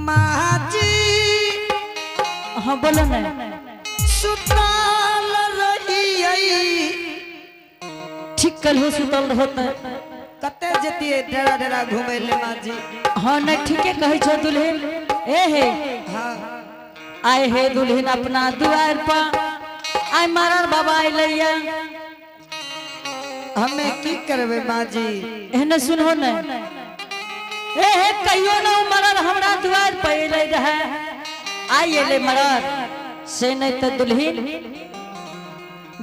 माँ जी। हाँ बोलो ना। सुतल रहियै। ठीक कल हो सुतल रहो त। कते जतियै डेरा डेरा घूमे ले माँ जी। हाँ नहीं ठीके कहै छो दुल्हन। ए हे। हाँ। आए हे दुल्हन अपना दुआर पर आय मारर बाबा अइलैया। हमें की करबै माँ जी? एहने सुनहो ने। ए हे कहियो ना उ मरर हमरा दुआर पर अइलै रहे, आइ अइलै मरर से नहीं त दुल्हन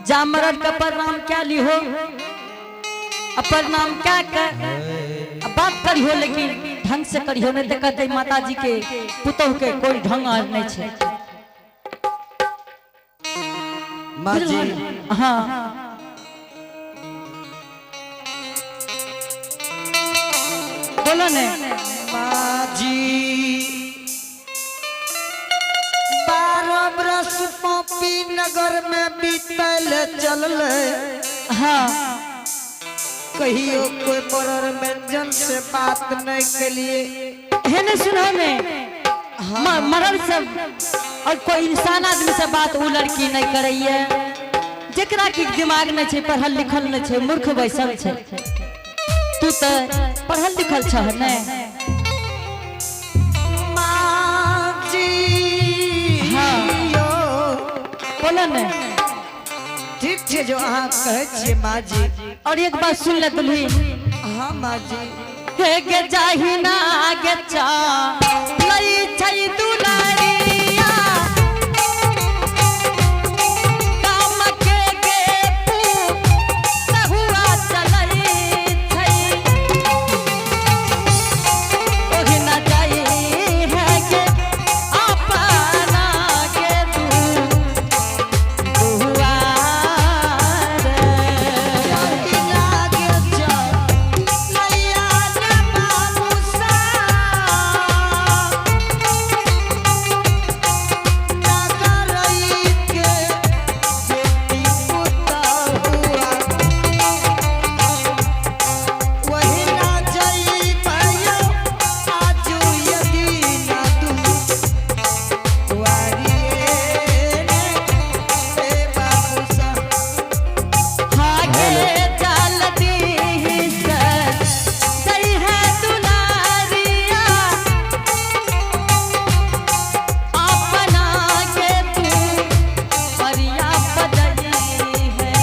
जा मरर के प्रणाम क्या लिहो आ प्रणाम क्या कर आ बात करिहो, लेकिन ढंग से करिहो, नहीं तो कहते माता जी के पुतोह के कोई ढंग आर नहीं छे। माँ जी। हाँ बोलो ने। माँ जी, 12 बरस पॉपी नगर में बीतल चलल। हाँ। कहियो कोई मरर व्यंजन से बात नहीं के लिए। हे ने सुनो ने, मरल सब और कोई इंसान आदमी से बात उ लड़की नहीं करैया जेकरा की दिमाग नहीं छे, पढ़ल लिखल नहीं छे, मूर्ख बैसल छे। तू तो पढ़ल लिखल छह ने। माँ जी। हाँ। यो। बोलो ने। ठीक छे जो अहाँ कहै छियै माँ जी। और एक बात सुन ले दुल्ही। हाँ माँ जी। हे गे जाहिना गे चा लई छै दुलारिया, काम के गे पू तहुआ चलै छै। ओहिना जाई है गे अपना के तू दुआर। जाहिना गे चा लैया ने बाबू सा, नगरई के बेटी पुतहुआ, वही ना जइबैयो आजू यदि ना तू वारिये ने ए बाबू सा। आगे चल दीस जई है दुलारिया, अपना के तू परिया बदली है।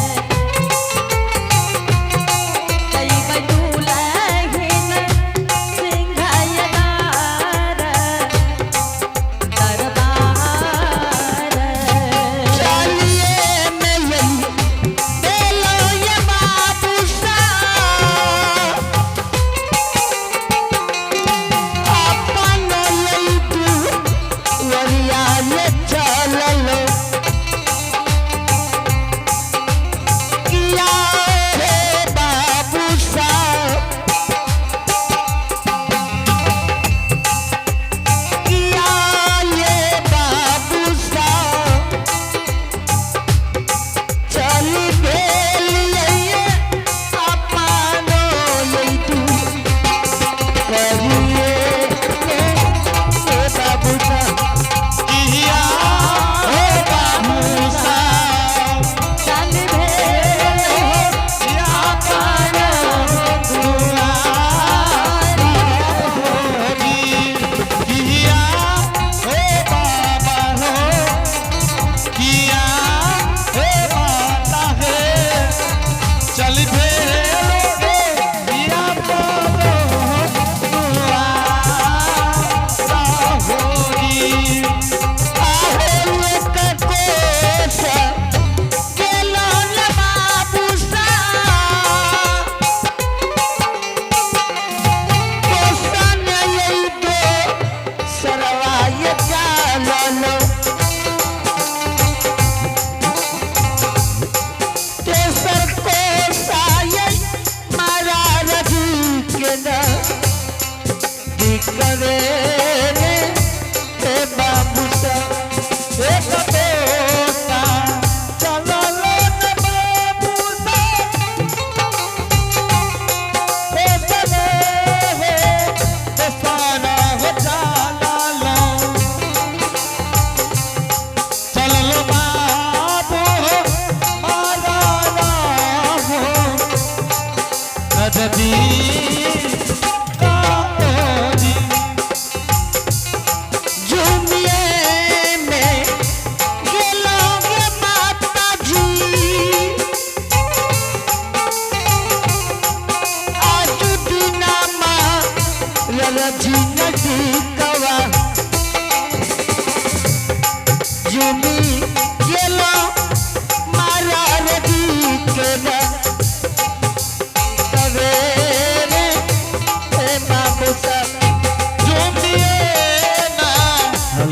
जई बदुलहिन सिंघयदार दरबार। चलिए मैं यही बेलो ये बाबू सा, अपन लई तू वरिया ये चललो किया हे बाबू सा, किया ये बाबू सा, चल भेलियै अपनो लै तू करिए ने ए बाबू सा। किया हे बाबू सा, चल भेल अपन दुआरी होरी। किया हे बाबा हो, किया हे माता हे, चल भेलो रे किया बाबो दुआरा होरी। आहे लोक कोस गेलो न बाबू सा, कोसन अइबो सरवाय चाललो, तेसर कोसाय मारा रजू के न दिकरे रे हे बाबू।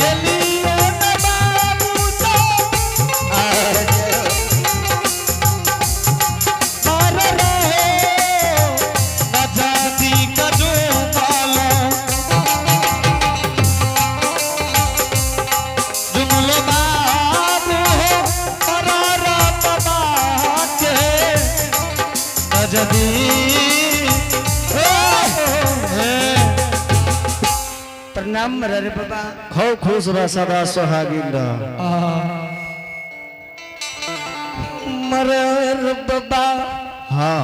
गेलिए न बाबू तो मर रहो न जाति कजो पालो जुमलो बाबू हो मरर बाबा के नजदी हे प्रणाम मरर बाबा खूब खुश रह सदा सोहागिन रह। मरर बाबा हाँ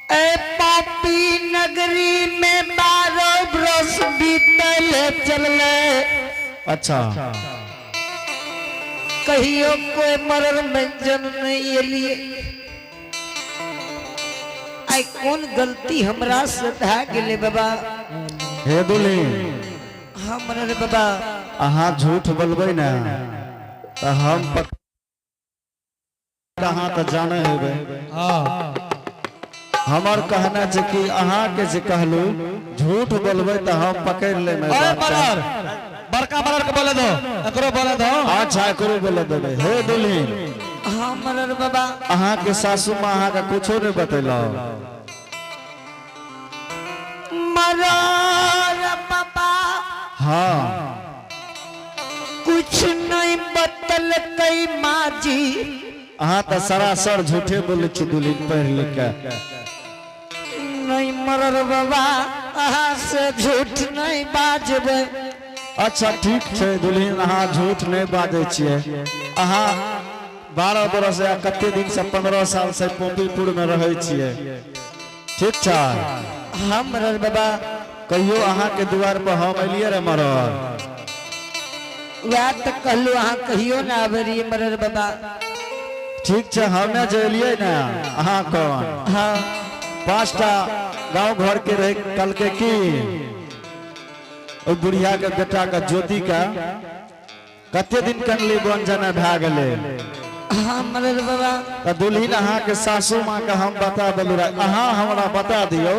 ए पापी नगरी में 12 बरस बीतल चलले। अच्छा। कहियो कोई मरर व्यंजन नहीं एलिए। आई कौन गलती हमरा से भए गेलै बाबा? हे दुल्हीन। हाँ मरर बाबा। अहाँ झूठ बोलबै ने तऽ हम पक अहाँ तऽ जाने हेबै। हमर कहना छै कि अहाँके जे कहलू झूठ बोलबै तऽ हम पकड़ि लेबै। ओए मरर, बड़का मरर के बोले दो, एकरो बोले दो। अच्छा, एकरो बोले देबै। हे दुल्हीन। हाँ मरर बाबा। अहाँके सासू माँ अहाँके कुछो नहि बतेलक? मरर बाबा। हाँ। कुछ नहीं बतलकै माँ जी। अहाँ तऽ सरासर झूठे बोलै छी दुल्हीन, पढ़ि लिख के। नहीं मरर बाबा, अहाँ से झूठ नहीं बाजबै। अच्छा, ठीक छै दुल्हीन, अहाँ झूठ नहि बाजै छियै। अहाँ 12 बरस या कते दिन से, 15 साल से पोपीपुर में रहै छियै, ठीक छै? हाँ मरर बाबा। कहियो अहाँके दुआर पर हम एलियै रे मरर? वएह तऽ कहलू, अहाँ कहियो ना आबै रहियै मरर बाबा। ठीक छै, हमे जे एलियै ने अहाँ कौन हाँ। 5टा गांव घर के रहे, कहलकै की ओहि बुढ़िया के बेटा के ज्योति के कते दिन कनली बन जाना भए गेलै। हाँ मरर बाबा। तऽ दुल्हीन, अहाँके सासू माँ के हम बता देलू रहे, अहाँ हमरा बता दियौ,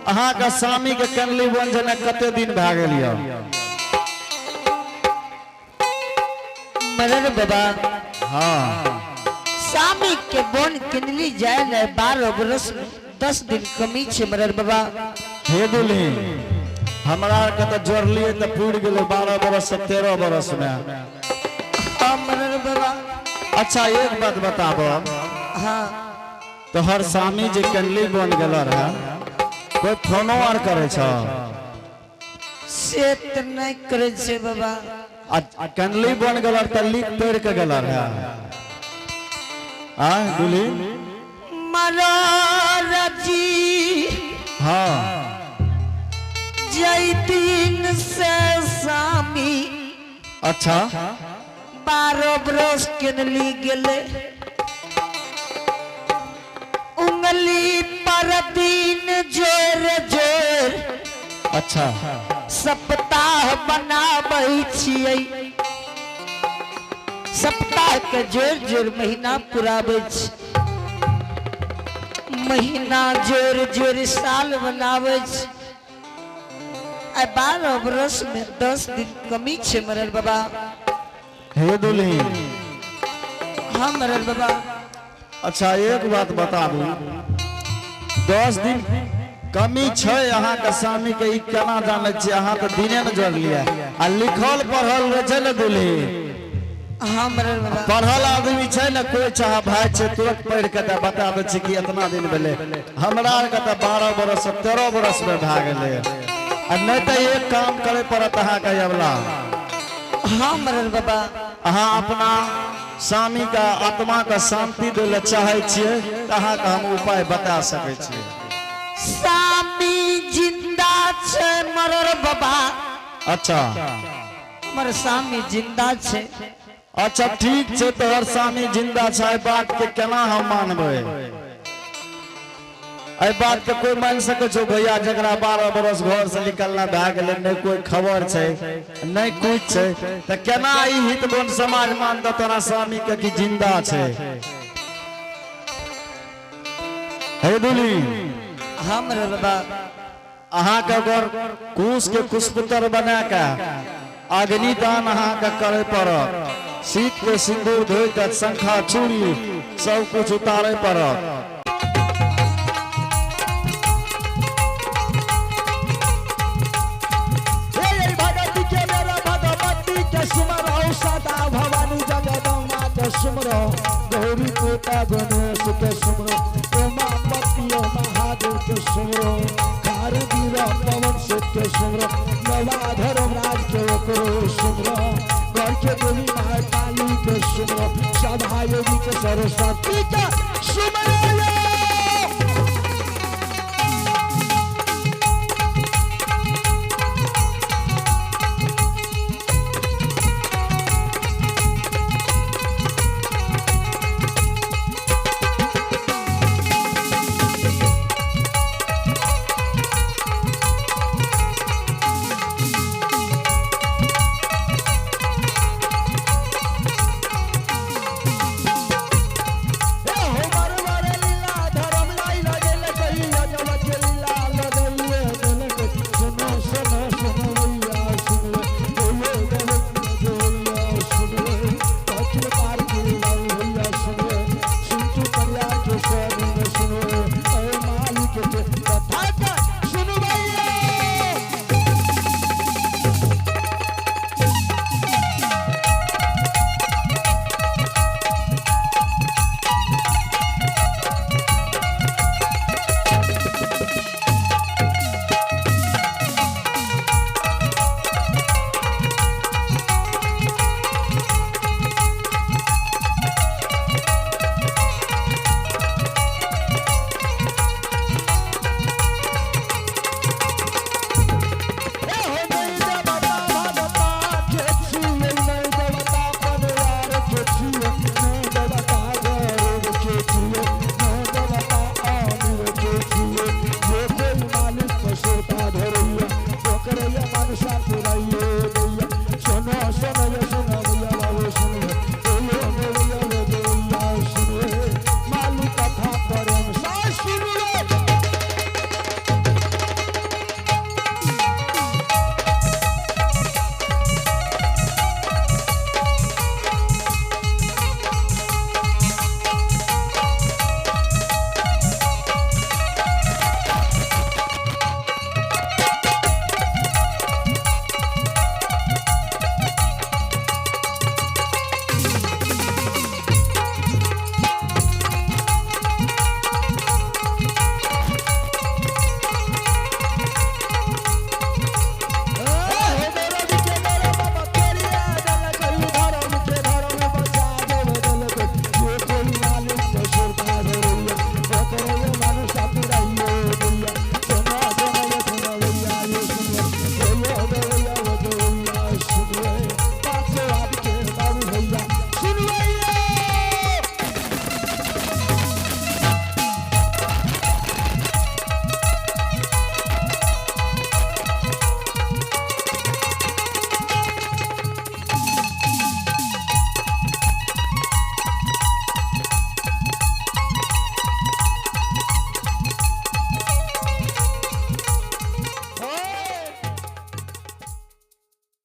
अहाँके स्वामी के कनली बन जाना कते दिन भए गेल यऽ? मरर बाबा। हाँ। सामी के बोन किनली जाय ने 12 बरस में 10 दिन कमी छै मरर बाबा। हे दुल्हीन, हमरा आरके तऽ जोड़लियै तऽ पुरि गेलै 12 बरस से 13 बरस में। हाँ मरर बाबा। अच्छा, एक बात बताबो। हाँ। तोहर स्वामी जे कनली बन गेल रहे, कोई फोनो आर करे छ? से तऽ नहि करै छै बाबा। आ कनली बन गेल तऽ लिख पढ़ि के गेल रहे आ दुल्हीन? मरर जी। हाँ। जय दिन से सामी 12 बरस किनली गेले, उंगली पर दिन जोर जोर सप्ताह बनाबै छियै, सप्ताह के जोर जोर महीना पुराबै छी, महीना जोर जोर साल बनाबै छी। आ 12 बरस में 10 दिन कमी छै मरल बाबा। हे दुल्हीन। हाँ मरल बाबा। अच्छा, एक बात बताबू, 10 दिन कमी छै अहाँके स्वामी के, ई केना जानै छियै? अहाँ तऽ दिने ने जोड़लियै आ लिखल पढ़ल रहै छै ने दुल्हीन? हाँ मरल बाबा। पढ़ल आदमी छै ने, कोई चाहे भाई छै, तुरंत पढ़ि के तऽ बता दै छै कि एतना दिन भेलै। हमरा आरके तऽ 12 बरस 13 बरस में भए गेलै। आ नहि तऽ एक काम करे पड़त अहाँके अबला। हाँ मरल बाबा। अहाँ अपना स्वामी का आत्मा के शांति दै लए चाहै छियै तऽ अहाँके हम उपाय बता सकै छियै। स्वामी जिंदा छै मरल बाबा। हमर स्वामी जिंदा छै। अच्छा, ठीक छै, तोहर स्वामी जिंदा छै, एहि बात के केना हम मानबै? एहि बात के कोई मान सकै छौ भैया, जकरा 12 बरस घर से निकलना भए गेलै, नहि कोई खबर छै, नहि कुछ छै, तऽ केना ई हित बन समाज मानतौ तोरा स्वामी के कि जिंदा छै? हे दुली। हाँ मरल बाबा। अहाँके अगर कुश के कुशपुत्र बना के अग्निदान अहाँके करे पड़त, शीत के सिंदूर धोइ के शंखा चूड़ी सब कुछ उतारे पड़त। हे भगवती के मेरा भगवती के सुमरो, सदा भवानी जगदम्बा के सुमरो, गौरी माता गणेश के सुमरो, उमापति महादेव के सुमरो, खार वीर पवन सुत के सुमरो, नवा धर्मराज के ओकरो सुमरो, घर के देवी माँ काली के सुमरो, सभा योगी के सरस्वती के सुमरो। हे हो मरवर लीला धर्म लाई लगेल कही, अजब के लीला लगैले देलक। सुनो सुनो सुनो भैया सुनो, भैया भैया सुनो, पक्षी पार के लाल भैया सुनो, सुनतु करिया के शरण सुनो, ए मालिक के कथा के सुनो भैया। हे हो नहीं देवता भगता के छिए, नहीं देवता परिवार के छिए, नहीं देवता गरीब के छिए, नहीं देवता अमीर के छिए। जे कोई मालिक के सुरता धरैया, ओकरैया मनसा पुरैया।